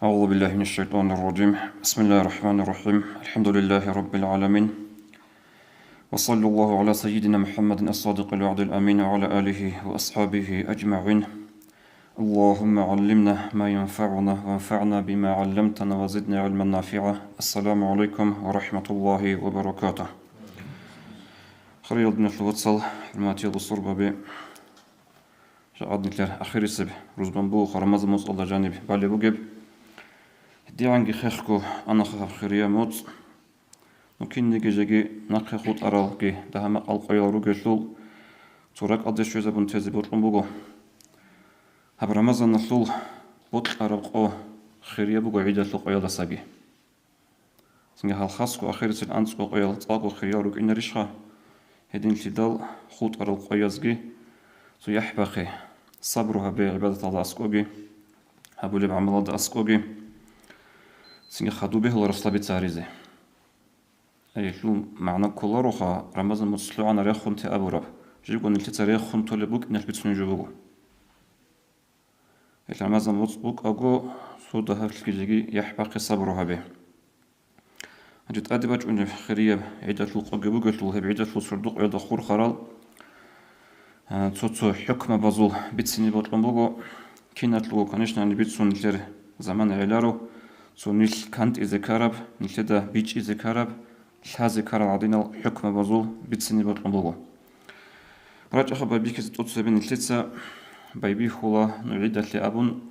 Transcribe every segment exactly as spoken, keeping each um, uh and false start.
أعوذ بالله من الشيطان الرجيم. بسم الله الرحمن الرحيم. الحمد لله رب العالمين. وصلى الله على سيدنا محمد الصادق الوعد الأمين وعلى آله وأصحابه أجمعين. اللهم علمنا ما ينفعنا وانفعنا بما علمتنا وزدنا علما نافعا. السلام عليكم ورحمة الله وبركاته. Хириял диналъул вацал, хӀурматиял бусурбаби, жагьад нилъер ахирисеб рузбан буго Рамазан моцӀалда жаниб балеб бугеб. ГьедигӀанги хехго ана гьаб хирия моцӀ. Ну, кинниги жеги нахъе хутӀаралги дагьа-макъал къоял ругелъул, цо ракӀалде щвезабун тезе бокьун буго. Гьаб Рамазаналъул бокьараб къо хирия буго гӀидалъул къоялдасаги. Цинги гьал хасго ахирисел анцӀго къоял цӀакъго хириял рукӀинарищха? Гьединлъидал хутӀарал къоязги цо яхӀ бахъе, сабру гьабе гӀибадаталда аскӀоги, гьабулеб гӀамалалда аскӀоги. Цинги хадуб бегьула расслабиться гьаризе. Гьелъул магӀна кколароха Рамазан моцӀ лъугӀана рехун те абураб, живго нилъеца рехун толеб букӀиналъ бицунеб жо буго. Гьел Рамазан моцӀ букӀаго, цо дагьаблъги жеги яхӀ бахъе, сабру гьабе. Гьанже тӀаде бачӀунеб хирияб гӀидалъул къоги бугелъул, гьеб гӀидалъул сордо-къоялда хурхарал, а, цо-цо хӀукмабазул бицине бокьун буго. Киналъулго, конечно, гьаниб бицун нилъер замана гӀеларо, цо нилъ кантӀизе ккараб, нилъеда бичӀчӀизе ккараб, лъазе ккарал гӀадинал хӀукмабазул бицине бокьун буго. РачӀаха байбихьизе тӀоцебе нилъеца байбихьула ну гӀидалъе абун,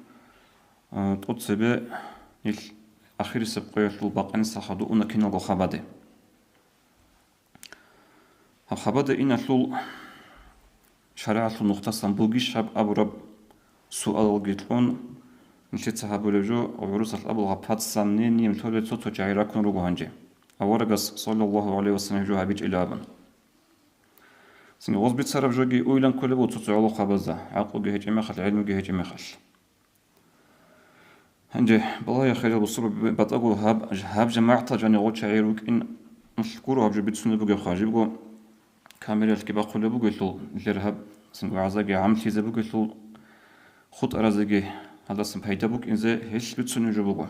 а, тӀоцебе нилъ ахирисеб къоялъул бакъаниса хадув уна киналго хабаде. Гьаб хабаде иналъул шаригӀалъул нухтасан бугищ гьаб абураб суалалги кьун, нилъеца гьабулеб жо, гӀурусалъ абулеб, под сомнением лъолел цо-цо чагӀи раккун руго гьанже. Аварагас, саллаллагьу гӀалайгьи вассалам, гьеб жо гьабичӀила абун. Цинги гъоз бицараб жоги уйилан кколеб буго цо-цо гӀолохъабазда, гӀакълуги гьечӀеб мехалъ, гӀелмуги гьечӀеб мехалъ. Гьанже, балагье, хириял бусурбаби, батӀаго гьаб, гьаб жамагӀатал жанив гъо чагӀи рукӀин гуро гьаб жо бицунеб бугебха, жибго камералъги бахъулеб бугелъул, нилъер гьаб цинги вагӀзаги гӀамлъизе бугелъул, хутӀаразеги гьадасан пайда букӀинзе гьелъ бицунеб жо буго.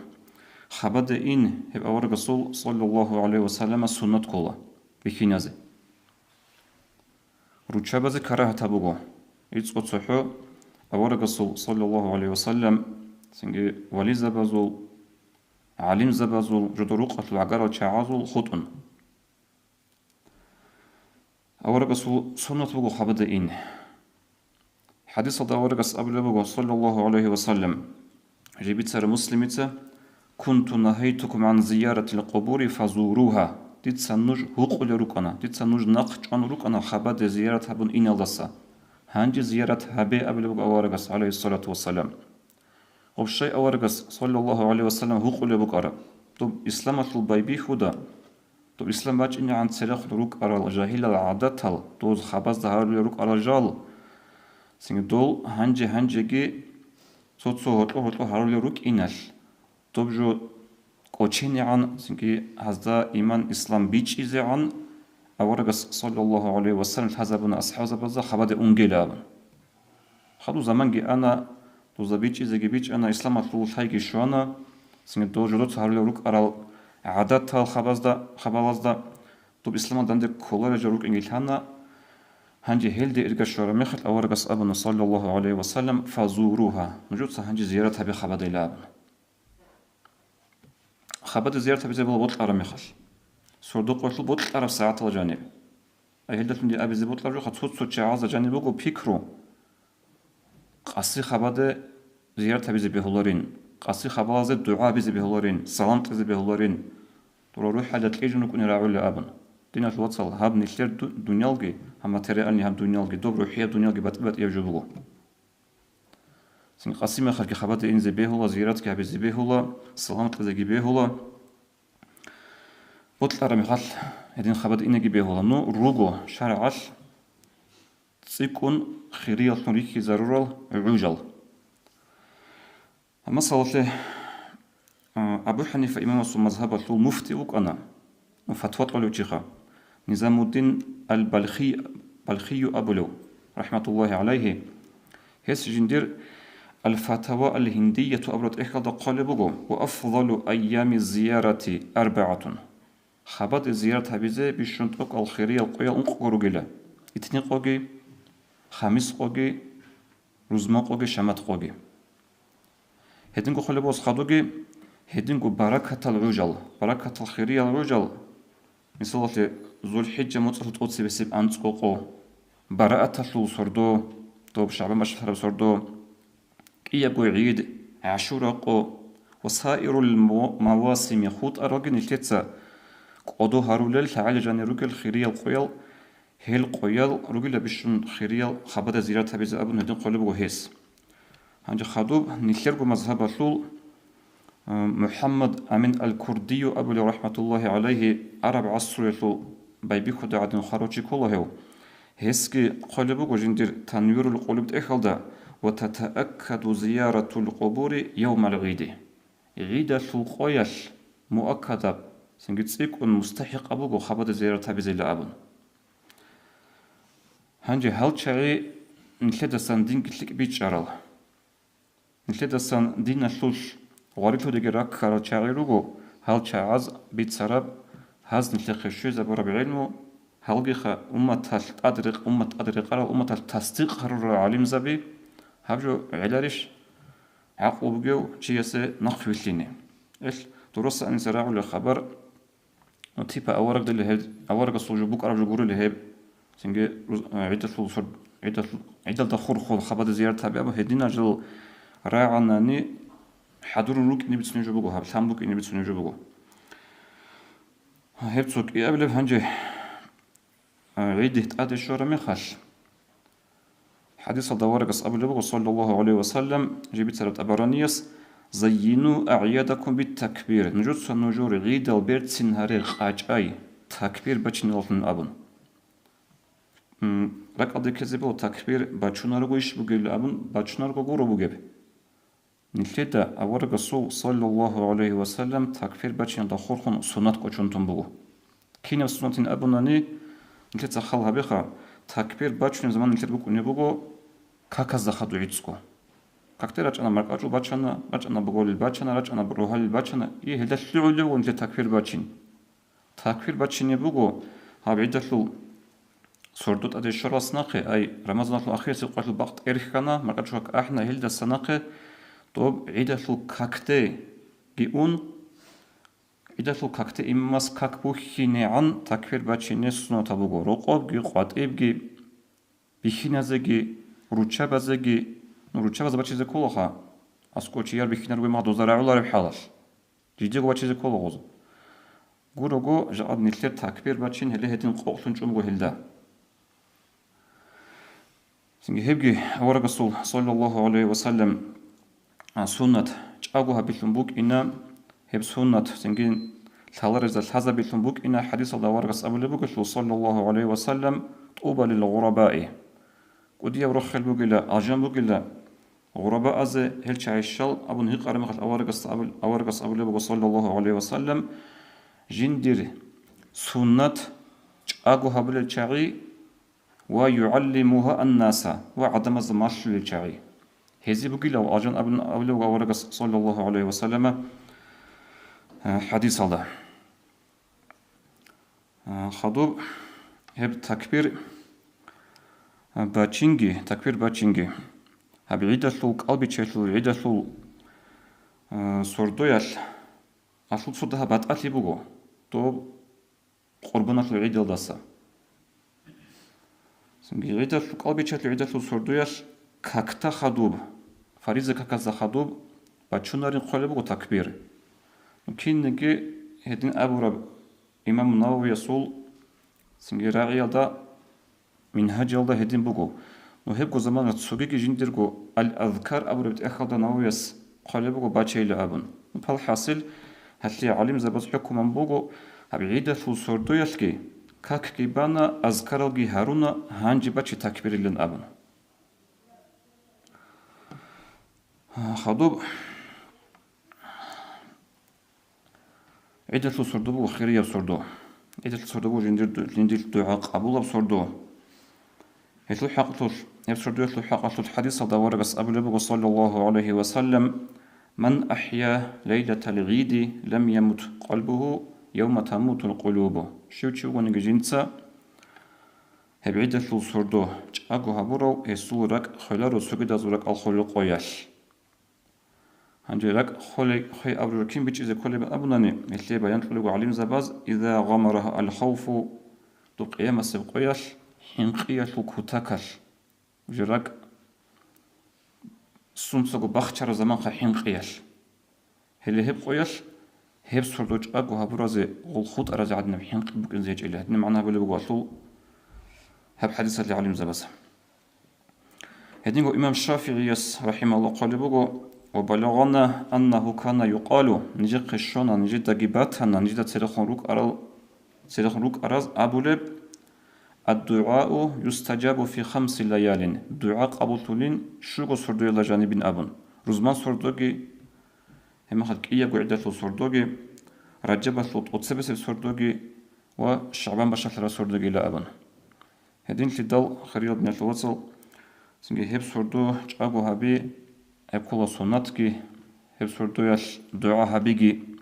Хабаде ин гьеб аварагасул, саллаллагьу гӀалайгьи вассаллама, суннат ккола бихьиназе. Руччабазе карагьат гьабуго. ИцӀго цохӀо аварагасул, саллаллагьу гӀалайгьи вассаллам, цинги вализабазул, гӀалимзабазул, жодор рукъалъул гӀагарал чагӀазул хутӀун. Аварагасул суннат буго хабаде ин. ХӀадисалда аварагас абулеб буго, саллаллагьу гӀалайгьи вассаллам, жибицара Муслимица: «Кунту нагьайтукум гӀан зияратил къубури фазуругьа». Дица нуж гьукъулел рукӀана, дица нуж нахъ чӀван рукӀана хабаде зиярат гьабун иналдаса. Гьанже зиярат гьабе абулеб буго аварагас, гӀалайгьиссалату вассалам. Гъоб щай аварагас, саллаллагьу гӀалайгьи вассаллам, гьукъулеб букӀараб? Доб исламалъул байбихьуда, доб ислам бачӀинегӀан церехун рукӀарал жагьилал гӀадатал, доз хабазда гьарулел рукӀарал жал, цинги дол гьанже-гьанжеги цо-цо гьоркьо-гьоркьо гьарулел рукӀиналъ, доб жо кӀоченегӀан, цинги гьазда иман-ислам бичӀчӀизегӀан аварагас, саллаллагьу гӀалайгьи вассаллам, лъазабуна асхӀабзабазда хабаде унгела абун. Хадуб заманги ана, дозда бичӀчӀизеги бичӀчӀана, исламалъул лъайги щвана, цинги дол жодоца гьарулел рукӀарал гӀадатал хабазда, хабалазда, доб исламалда данде кколарел жо рукӀинги лъана. Гьанже гьелде ирга щвараб мехалъ аварагас абуна, саллаллагьу гӀалайгьи вассаллам: «Фазуругьа», нужеца гьанже зиярат гьабе хабадейила абуна. Хабаде зиярат гьабизе була бокьараб мехалъ, сордо-къоялъул бокьараб сагӀатал жаниб. Ай гьелдалъун дие абизе бокьараб жоха, цо-цо чагӀазда жаниб буго пикру, къаси хабаде зиярат гьабизе бегьуларин, къаси хабалазде дугӀа гьабизе бегьуларин, салам кьезе бегьуларин, дора рухӀалда кьижун рукӀунел рагӀула абун. Диналъул вацал, гьаб нилъер ду-, дуниялги, гьаб материальный гьаб дуниялги, доб рухӀияб дуниялги батӀи-батӀияб жо буго. Цин къаси мехалъги хабаде инзе бегьула, зияратги гьабизе бегьула, салам кьезеги бегьула. Бокьараб мехалъ гьедин хабаде инеги бегьула. Ну, руго шаргӀалъ цӀикӀкӀун хириялъун рихьизарурал гӀужал. Масалалъе, а, Абу ХӀанифа имамасул мазгьабалъул муфти вукӀана, фатва кьолев чиха, Низамуддин аль-Балхи-, Балхию абулев, рахӀматуллагьи гӀалайгьи. Гьес жиндир Ал-Фатава ал-Гьиндияту абураб тӀехьалда хъвалеб буго: «Ва афзалу айями зиярати арбагӀатун». Хабаде зиярат гьабизе бищун тӀокӀал хириял къоял ункъго ругила: итникъоги, хамискъоги, рузмакъоги, шаматкъоги. Гьединго хъвалеб буго хадубги, гьединго баракатал гӀужал, баракатал хириял гӀужал, мисалалъе, ЗулхӀиджа моцӀалъул тӀоцебесеб анцӀго къо, барааталъул сордо, доб ШагӀбан башалъараб сордо, кӀиябго гӀид, ГӀашура къо ва саирул мо-, мавасими хутӀаралги нилъеца кӀодо гьарулел лъагӀел жанир ругел хириял къоял, гьел къоял ругила бищун хириял хабаде зиярат гьабизе абун гьедин хъвалеб буго гьес. Гьанже хадуб нилъерго мазгьабалъул, а, МухӀаммад Амин ал-Курдию абулев, рахӀматуллагьи гӀалайгьи, араб гӀасруялъул байбихьуда гӀадин хварав чи ккола гьев. Гьесги хъвалеб буго жиндир Танвирул Къулуб тӀехьалда: «Ва татааккаду зияратул къубури явмал гӀиди». ГӀидалъул къоялъ муаккадаб, цинги цӀикӀкӀун мустахӀикъаб буго хабаде зиярат гьабизейилан абун. Гьанже гьал чагӀи нилъедасан динги лъикӀ бичӀчӀарал. Нилъедасан диналъулъ гъварилъудеги раккарал чагӀи руго, гьал чагӀаз бицараб, гьаз нилъехъе щвезабураб гӀелму, гьалгиха умматалъ тӀад рекъ-, уммат тӀад рекъарал, умматалъ тасдикъ гьарурал гӀалимзаби, гьаб жо гӀеларищ гӀакълу бугев чиясе нахъвилълъине? Ил дураса аниса рагӀулел хабар, Ну, типа, аварагдали гьеб, аварагасул жо букӀараб жо гурели гьеб, цинги руз-, а, гӀидалъул сор-, гӀидалъ-, гӀидалда хурхун хабаде зиярат гьаби абу гьединал жал рагӀанани хӀадурун рукӀине бицунеб жо буго, гьаб лъан букӀине бицунеб жо буго. Гьеб цо кӀиабилеб гьанже, а, гӀиди тӀаде щвараб мехалъ, ХӀадисалда аварагас абулеб буго, саллаллагьу гӀалайгьи ва саллам, жиб бицараб ТӀабаранияс: «Заййину агӀядакум бит-такбир», нужеца нужер гӀидал берцин гьаре къачӀай, такбир бачиналдалъун абун. М, ракӀалде ккезе буго, такбир бачунарогойищ бугеб абун, бачунарого гуро бугеб. Нилъеда аварагасул, саллаллагьу гӀалайгьи ва саллам, такбир бачиналда хурхун суннат кӀочон тун буго. Кинаб суннатин абунани, нилъеца хал гьабеха, такбир бачунеб заман нилъер букӀунеб буго каказда хадуб гӀицӀго. Какде рачӀана маркӀачӀул бачана, рачӀана боголил бачана, рачӀана рогьалил бачана, и гьелда лъугӀулев вуго нилъер такбир бачин. Такбир бачине буго гьаб гӀидалъул сордо тӀаде щваралдаса нахъе, ай, Рамазаналъул ахирисеб къоялъул бакъ тӀерхьана, маркӀачӀул как ахӀана, гьелдаса нахъе доб гӀидалъул какдеги ун, гӀидалъул какде имамас как бухьинегӀан такбир бачине суннатаб буго, рокъобги, къватӀибги, бихьиназеги, руччабазеги, ну, руччабаз бачизе кколаха, аскӀов чияр бихьинарго мах доза рагӀулареб хӀалалъ, жидего бачизе ккола гъоз. Гурого, жакъа нилъер такбир бачин гьеле гьедин къокълъун чӀун буго гьелда. Цинги гьебги аварагасул, саллаллагьу гӀалайгьи ва саллам, а, суннат чӀаго гьабилъун букӀина, гьеб суннат цинги лъаларезда лъазабилъун букӀина, хӀадисалда аварагас абулеб бугелъул, саллаллагьу гӀалайгьи ва саллам: «ТӀуба лил гъурабаи». КӀудияб рохел бугила, алжан бугила гъурабаазе, гьел чагӀи щал абун гьикъараб мехалъ аварагас абул-, аварагас абулеб буго, саллаллагьу гӀалайгьи ва саллам, жиндир суннат чӀаго гьабулел чагӀи, ва югӀаллимугьа аннаса, ва гӀадамазда малъулел чагӀи. Гьезие бугилав алжан абун-, абулев аварагас, саллаллагьу гӀалайгьи ва саллама, э, хӀадисалда. Э, хадуб гьеб такбир, э, бачинги, такбир бачинги. Гьаб гӀидалъул кӀалбичелъул, гӀидалъул, э, сордоялъ, алъул цо дагьаб батӀалъи буго. Доб Къурбаналъул гӀидалдаса. Цинги гӀидалъул кӀалбичалъул гӀидалъул сордоялъ какда хадуб, фариза каказда хадуб бачунарин хъвалеб буго такбир. Ну, кинниги гьедин абураб имам Нававиясул цинги рагӀиялда Мингьажалда гьедин буго. Ну, гьебго замана цогиги жиндирго Ал-Азкар абураб тӀехьалда Нававияс хъвалеб буго бачейилан абун. Ну, палхӀасил, гьалъие гӀалимзабаз хӀукман буго, гьаб гӀидалъул сордоялъги какги бана, азкаралги гьаруна, гьанже баче такбирилан абун. Хадуб гӀидалъул сордо буго хирияб сордо. ГӀидалъул сордо буго жиндир, жиндир дугӀа къабулаб сордо. Гьелъул хӀакъалъулъ, гьеб сордоялъул хӀакъалъулъ хӀадисалда аварагас абулеб буго, саллаллагьу гӀалайгьи ва саллам: «Ман ахӀя лайлатал гӀиди лам ямут къалбугьу явма тамутул къулубу». Щив чи вугониги жинца гьеб гӀидалъул сордо чӀаго гьабурав, гьесул ракӀ холаро цогидазул ракӀал холел къоялъ. Гьанже ракӀ холей хвей абураб кин бичӀчӀизе кколеб абунани, гьелъие баян кьолеб гӀалимзабаз: «Иза гъамарагьа алхавфу», доб къиямасеб къоялъ, хӀинкъиялъул кутакалъ, уже ракӀ сунцаго бахчараб заманха хӀинкъиялъ. Гьеле гьеб къоялъ гьеб сордо чӀаго гьабуразе гъол хутӀаразе гӀадинаб хӀинкъи букӀинзе гьечӀила. Гьедин магӀна гьабулеб буго гьалъул гьаб хӀадисалъе гӀалимзабаз. Гьединго имам ШафигӀияс, рахӀимагьуллагь, хъвалеб буго: «Ва балагъана аннагьу кана юкъалу», нижехъе щвана, нижедаги батана, нижеда церехун рукӀарал, церехун рукӀараз абулеб: «АддугӀау юстаджабу фи хамси лаялин», дугӀа къабуллъулин щуго сордоялда жанибин абун, рузман сордоги, гьебмехалъ кӀиябго гӀидалъул сордоги, Ражабалъул тӀоцебесеб сордоги ва ШагӀбан бащалъараб сордогила абун. Гьединлъидал, хириял диналъул вацал, цинги гьеб сордо чӀаго гьаби, гьеб ккола суннатги, гьеб сордоялъ дугӀа гьабиги,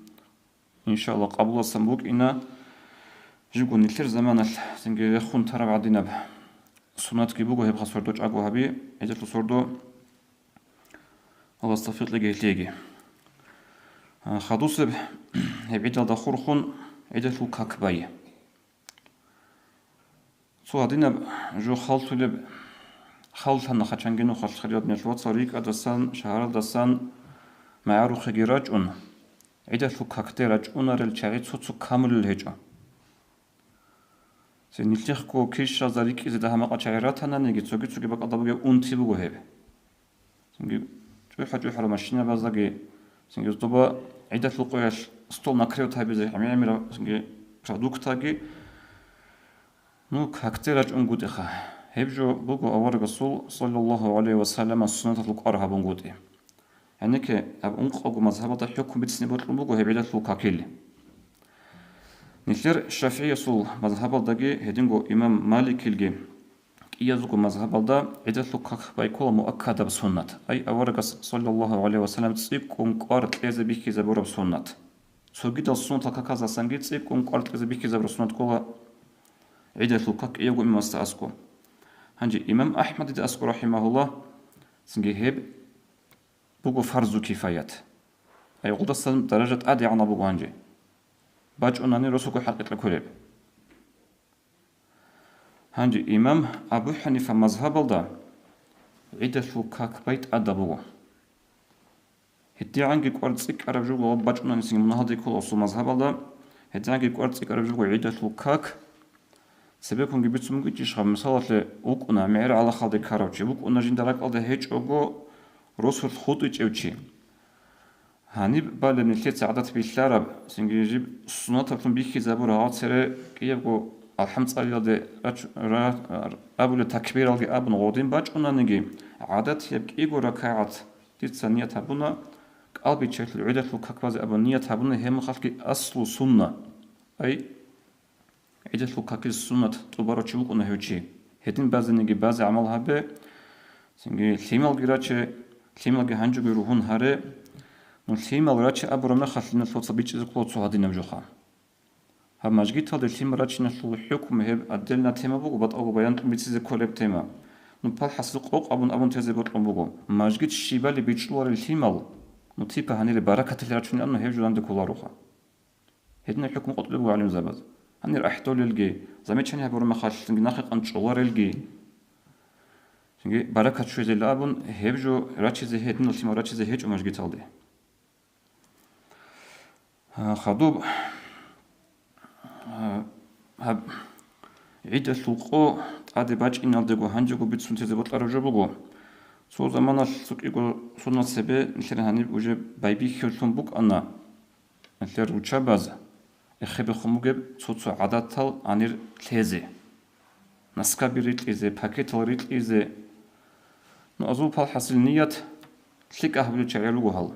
иншааллагь, къабуласан букӀина. Живго нилъер заманалъ цинги рехун тараб гӀадинаб суннатги буго гьеб сордо чӀаго гьаби, гӀидалъул сордо, Аллагьас тавфикъ кьеги гьелъиеги. А, хадусеб гьеб гӀидалда хурхун гӀидалъул как бай. Цо гьадинаб жо халлъулеб халлъана хъачанги нухалъ, хириял диналъул вацал, рикӀкӀадасан, шагьаралдасан магӀарухъеги рачӀун, гӀидалъул какде рачӀунарел чагӀи цо-цо камулел гьечӀо. Цин нилъехъго кишазда рикӀкӀизе дагьа-макъа чагӀи ратананиги, цоги-цоги бакӀалда бугеб унти буго гьеб. Цинги чӀухӀа-чӀухӀараб машинабаздаги, цинги зоба гӀидалъул къоялъ стол накрывать гьабизе гӀемер-гӀемераб, цинги продуктаги, ну, какде рачӀунгутӀиха. Гьеб жо буго аварагасул, саллаллагьу гӀалайгьи ва саллама, суннаталъул кӀвар гьабунгутӀи. Гьанике, гьаб ункъабго мазгьабалда хӀукму бицине бокьун буго гьеб гӀидалъул какил. Нилъер ШафигӀиясул мазгьабалдаги гьединго имам Маликилги кӀиязулго мазгьабалда гӀидалъул как байкула муаккадаб суннат, ай аварагас, саллаллагьу гӀалайгьи ва саллам, цӀикӀкӀун кӀвар кьезе бихьизабураб суннат. Цогидал суннатал каказдасанги цӀикӀкӀун кӀвар кьезе бихьизабураб суннат ккола гӀидалъул как кӀиявго имамасда аскӀо. Гьанже имам АхӀмадида аскӀо, рахӀимагьуллагь, цинги гьеб буго фарзу кифаят. Ай гъудасан даража тӀадегӀанаб буго гьанже. БачӀунани росуго хӀакъикъа кколеб. Гьанже имам Абу ХӀанифа мазгьабалда гӀидалъул как бай тӀадаб буго. ГьедигӀанги кӀвар цӀикӀкӀараб жо гьаб бачӀунани цинги мунагьалде ккола асул мазгьабалда, гьедигӀанги кӀвар цӀикӀкӀараб жо гьаб гӀидалъул как, цебеккунги бицун бугищха, мисалалъе, вукӀуна мегӀер гӀалахалде ккарав чи, вукӀуна жинда ракӀалда гьечӀого росулъ хутӀичӀев чи. Гьаниб балеб нилъеца гӀадат билълъараб, цинги жиб суннатаблъун бихьизабураб гьал цере кӀиябго алхӀам цӀалиялде рач-, ра-, абулеб такбиралги абун гъодин бачӀунаниги, гӀадатияб кӀиго ракагӀат дица ният гьабуна, кӀалбиччалъул гӀидалъул как базе абун ният гьабуна, гьеб мехалъги аслу сунна, ай гӀидалъул какил суннат тӀубарав чи вукӀуна гьев чи. Гьедин базениги базе гӀамал гьабе, цинги лъималги раче, лъималги гьанжеги ругьун гьаре. Ну, лъимал раче абураб мехалъ, диналъул вацал, бичӀчӀизе ккола цо гьадинаб жоха. Гьаб мажгиталде лъимал рачиналъул хӀукму гьеб отдельная тема буго, батӀалго баян кьун бицизе кколеб тема. Ну, палхӀасил къокъ абун абун тезе бокьун буго. Мажгит щибали бичӀчӀуларел лъимал, ну, типа гьанире баракаталъе рачунел абун гьеб жо данде кколароха. Гьединаб хӀукму къотӀулеб буго гӀалимзабаз. Гьанир ахӀдолелги, замечание гьабураб мехалъ цинги нахъе къан чӀоларелги, цинги баракат щвезейилан абун, гьеб жо рачизе, гьединал лъимал рачизе гьечӀо мажгиталде. А, хадуб, а, гьаб гӀидалъул къо тӀаде бачӀиналдего гьанжего бицун тезе бокьараб жо буго. Цо заманалъ цо кӀиго сонал цебе нилъер гьаниб уже байбихьуллъун букӀана. Нилъер руччабаз эхе бехун бугеб цо-цо гӀадатал гьанир лъезе, наскаби рикьизе, пакетал рикьизе. Ну, азул палхӀасил ният лъикӀа гьабулел чагӀи руго гьал.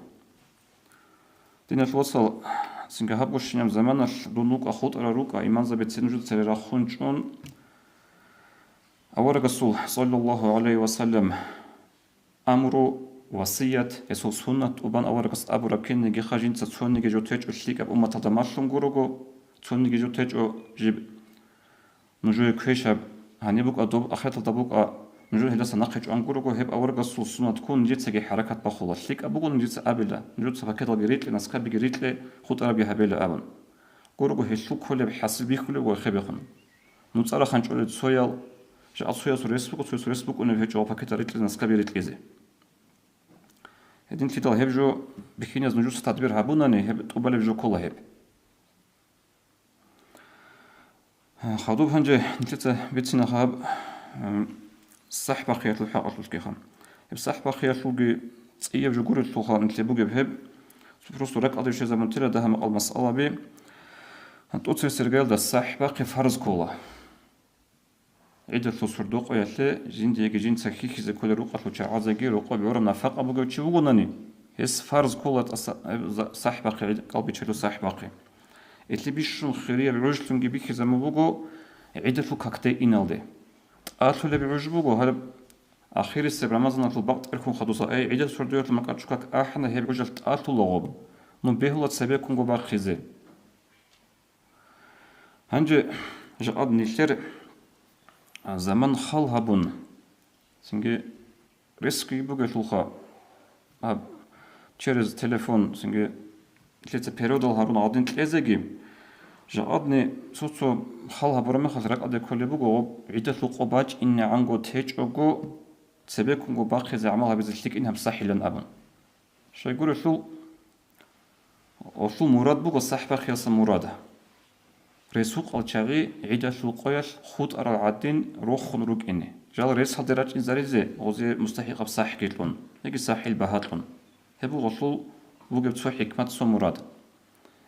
Диналъул вацал, цинги гьаб гущинаб заманалъ дун рукӀа хутӀарал рукӀа, имамзаби цин нужеда цере рахун чӀун, Аварагасул, саллаллагьу гӀалайгьи ва саллам, амру, васият, гьесул суннат тӀубан аварагас абураб кинигиха жинца цониги жо течӀо лъикӀаб умматалда малъун гурого, цониги жо течӀо жиб нужее квешаб, гьаниб букӀа доб, ахираталда букӀа, нужер гьелдаса нахъе чӀван гурого, гьеб аварагасул суннат ккун нижецаги хӀаракат бахула. ЛъикӀаб буго нижеца абила, нужеца пакеталги рикье, наскабиги рикье, хутӀарабги гьабила абун. Гурого гьелъул кколеб хӀасил бихьулеб ва хебехун. НуцӀа рахъанчӀолел цоял, жакъа цоясул рес буго, цоясул рес букӀунеб гьечӀо пакетал рикье, наскаби рикьизе. Гьединлъидал гьеб жо бихьиназ нужеца тадбир гьабунани, гьеб тӀубалеб жо ккола гьеб. Хадуб гьанже нилъеца бицина гьаб, м, сахӀ бахъиялъул хӀакъалъулъгиха. Гьеб сахӀ бахъиялъулги цӀияб жо гурелъулха нилъе бугеб гьеб, просто ракӀалде щвезабун тела дагьа-макъал масъалаби. ТӀоцебесеб иргаялда сахӀ бахъи фарз ккола. ГӀидалъул сордо-къоялъе жиндиеги жинца хьихьизе кколел рукъалъул чагӀазеги рокъоб гӀураб нафакъа бугев чи вугонани, гьес фарз ккола тӀаса-, за-, сахӀ бахъи, гӀид-, кӀалбиччалъул сахӀ бахъи. Гьелъие бищун хирияб гӀужлъунги бихьизабун буго гӀидалъул какде иналде. ТӀалъулеб гӀуж буго гьаб ахирисеб Рамазаналъул бакъ тӀерхьун хадуса, ай, гӀидал сордоялъул макьачӀу как ахӀана, гьеб гӀужалъ тӀалъулаго, ну, бегьула цебеккунго бахъизе. Гьанже жакъад нилъер, а, заман хал гьабун, цинги ресги бугелъулха, гьаб, через телефон, цинги нилъеца переводал гьарун гьадин кьезеги, жакъадни цо-цо хал гьабураб мехалъ ракӀалде кколеб буго, гъоб гӀидалъул къо бачӀинегӀанго течӀого, цебеккунго бахъизе гӀамал гьабизе лъикӀин гьаб сахӀилан абун. Щайгурелъул, гьелъул мурад буго сахӀ бахъиялъа мурад. Ресукъал чагӀи гӀидалъул къоялъ хутӀарал гӀадин рохун рукӀине, жал ресалде рачӀинзаризе гъозе мустахӀикъаб сахӀги кьун, яги сахӀил багьа кьун. Гьеб буго гьелъул бугеб цо хӀикмат, цо мурад.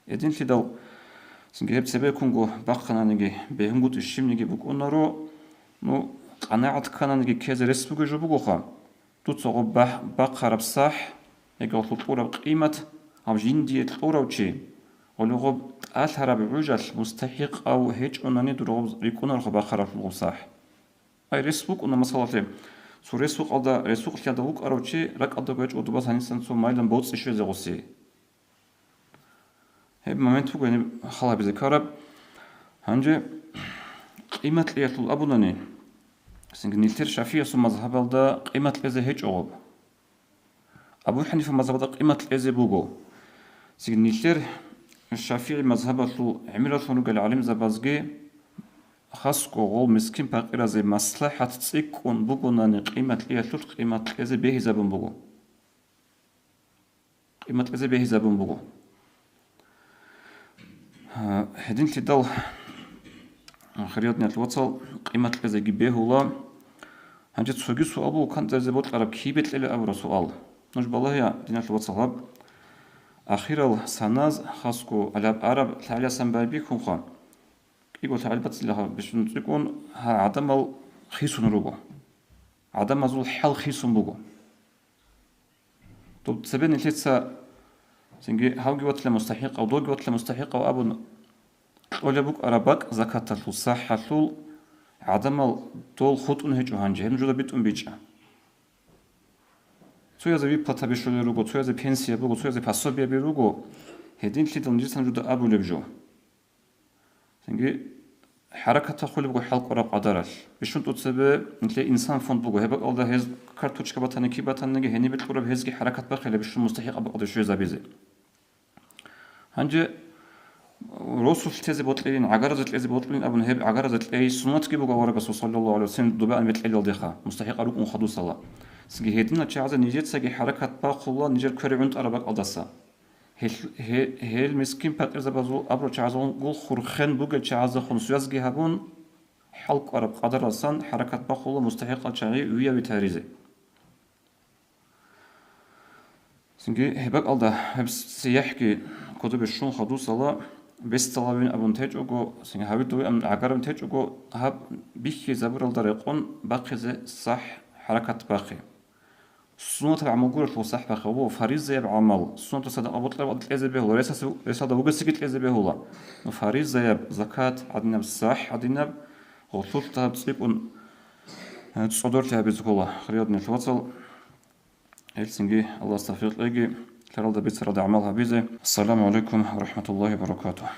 Гьединлъидал цинги гьеб цебеккунго бахъананиги, бегьунгутӀи щибниги букӀунаро, ну, къанагӀат ккананиги ккезе рес бугеб жо бугоха. Дуца гъоб бахъ-, бахъараб сахӀ, яги гъолъул кьураб къимат, гьаб жиндие кьурав чи, гъоле гъоб тӀалъараб гӀужалъ мустахӀикъав гьечӀонани дур гъоб рикӀкӀунаро бахъараблъул гъоб сахӀ. Ай, рес букӀуна, масалалъе, цо ресукъалда, ресукълъиялда вукӀарав чи ракӀалда гьечӀо, дубаз гьанисан цо майилан боцӀи щвезе гъосие. Гьеб момент буго гьениб хал гьабизе ккараб. Гьанже къимат кьеялъул абунани, цинги нилъер ШафигӀиясул мазгьабалда къимат кьезе гьечӀо гъоб. Абу ХӀанифа мазгьабалда къимат кьезе буго. Цинги нилъер ШафигӀи мазгьабалъул гӀемералъун ругел гӀалимзабазги хасго гъол мискин-пакъиразе маслахӀат цӀикӀкӀун бугонани къимат кьеялъулъ къимат кьезе бегьизабун буго. Къимат кьезе бегьизабун буго. Гьединлъидал, хириял диналъул вацал, къимат кьезеги бегьула. Гьанже цоги суал буго, кантӀазе бокьараб кибе кьела абураб суал. Нуж балагьея, диналъул вацал, гьаб ахирал саназ хасго гьалаб араб лъагӀаласан байбихьунха, кӀиго лъагӀел бацӀцӀилаха бищун цӀикӀкӀун гьа гӀадамал хисун руго. ГӀадамазул хӀал хисун буго. Доб цебе нилъеца цинги гьавги ватила мустахӀикъав, довги ватила мустахӀикъав абун кьолеб букӀараб бакӀ закаталъул, сахӀалъул гӀадамал дол хутӀун гьечӀо гьанже, гьеб нужеда битӀун бичӀчӀа. Цоязе виплата бищулел руго, цоязе пенсия буго, цоязе пособияби руго, гьединлъидал нижеца нужеда абулеб жо. Цинги хӀаракат бахулеб буго хӀалкӀвараб къадаралъ. Бищун тӀоцебе нилъер инсан фонд буго, гьеб бакӀалда гьез карточка батани, киб батаниги, гьенибе кьураб гьезги хӀаракат бахъила бищун мустахӀикъаб бакӀалде щвезабизе. Гьанже росулъ тезе бокьилин, гӀагаразе кьезе бокьилин абун, гьеб гӀагаразе кьей суннатги буго аварагасул, саллаллагьу гӀалайгьи ва саллам, дубе ан бекьелалдеха, мустахӀикъа рукӀун хадусала. Цинги гьединал чагӀазе нижецаги хӀаракат бахула нижер квере гӀунтӀараб бакӀалдаса. Гьел, гье-, гьел мискин-пакъирзабазул абурал чагӀазул хурхен бугел чагӀаздехун связги гьабун, хӀалкӀвараб къадаралсан хӀаракат бахула мустахӀикъал чагӀи вияви таризе. Цинги гьеб бакӀалда гьеб сияхӀги кодобе щун хадусала, бесдалавин абун течӀого, цинги гьавидовин абун гӀагарабин течӀого, гьаб бихьизабуралда рекъон бахъизе сахӀ хӀаракат бахъи. Суннатаб гӀамал гурелъул сахӀ бахъи, ва фаризаяб гӀамал, суннатаб садакъа бокьараб кьезе бегьула, ресасе-, ресалда вугесиги кьезе бегьула. Ну, фаризаяб, закат гӀадинаб, сахӀ гӀадинаб, гъолъулъ дагьаб цӀикӀкӀун цӀодорлъи гьабизе ккола, хириял диналъул вацал. Гьелцинги Аллагьас тавфикъ кьеги, лъаралда бицаралда гӀамал гьабизе. Ассаламу гӀалайкум ва рахӀматуллагьи ва баракатугь.